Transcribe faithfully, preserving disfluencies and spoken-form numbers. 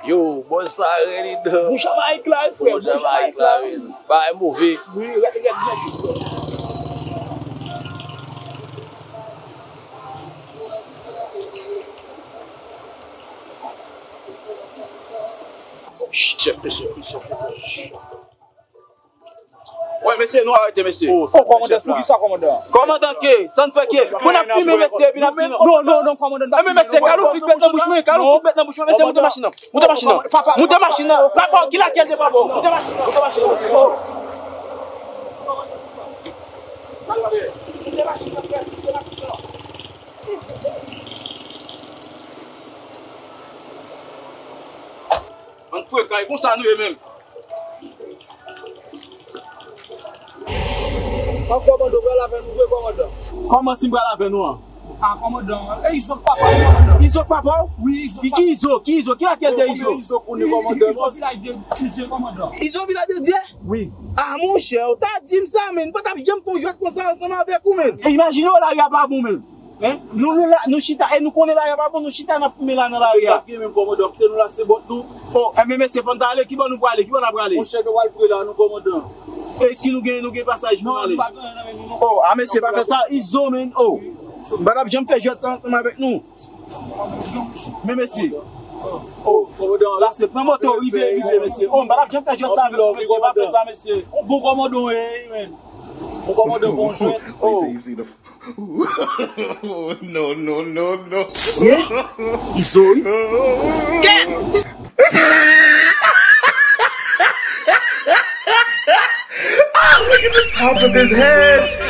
Yo, bòs sa rèd, li dan. Bon Jamayik la wi, frè. Bon Jamayik la wi. Bagay move. Wi, rèd, rèd, rèd. Chèf, chèf, chèf, chèf. Wè, mesye, nou arete, mesye. O, kòmandan, poukisa kòmandan? Kòmandan ke, sa n fè ke? Pou n ap fimen, mesye, epi n ap fimen. Non, non, non, kòmandan, n pa fimen, non. Enben, mesye, kalou fik met nan bouch mwen, kalou fik met nan bouch mwen, mesye, moute machin nan. Moute machin nan. Moute machin nan. Papa, ki lakèl de papa? Moute machin nan, moute machin nan, mesye. Bann frekan, e konsa nou ye menm. An kòmandan, pral avè nou vre, kòmandan. Kòman si m pral avè nou an? A, kòmandan, e Izo k papa w, kòmandan. Izo k papa w? Wi, Izo k papa. Ki Izo? Ki Izo? Ki lakèl de Izo? Izo konnen, kòmandan. Izo vilaj de Dye, kòmandan. Izo vilaj de Dye? Wi. A, monchè, ou ta di m sa, men, m pa t ap janm fè yon jwèt konsa ansanm avèk ou, men. Imajine w, lari a pa bon, men. Hein? Nou, nou la, nou chita, e nou konnen lari a pa bon, nou chita n ap fimen la nan lari a. Sa k gen menm, kòmandan, kite nou lase bòt nou. O, enben, mesye, fò n ta ale, ki bò nou prale, ki bò n ap prale? Monchè, nou pral pre la, nou, kòmandan. Èske nou gen, nou gen pasaj pou n ale? Non, nou pa gen anyen nan men nou, non. O, a, mesye, pa fè sa, Izo, men, o. M pa t ap janm fè jwèt sa ansanm avèk nou. Men, mesye. O, kòmandan, la, se pran moto, rive, rive, mesye. O, m pa t ap janm fè jwèt sa avèk nou, mesye, pa fè sa, mesye. Bon kòmandan, ey, men. Bon kòmandan, bon jwèt. Wait till you see the No, no, no, no. Sye, Izo wi. Kèt! Ah, look at the top of his head.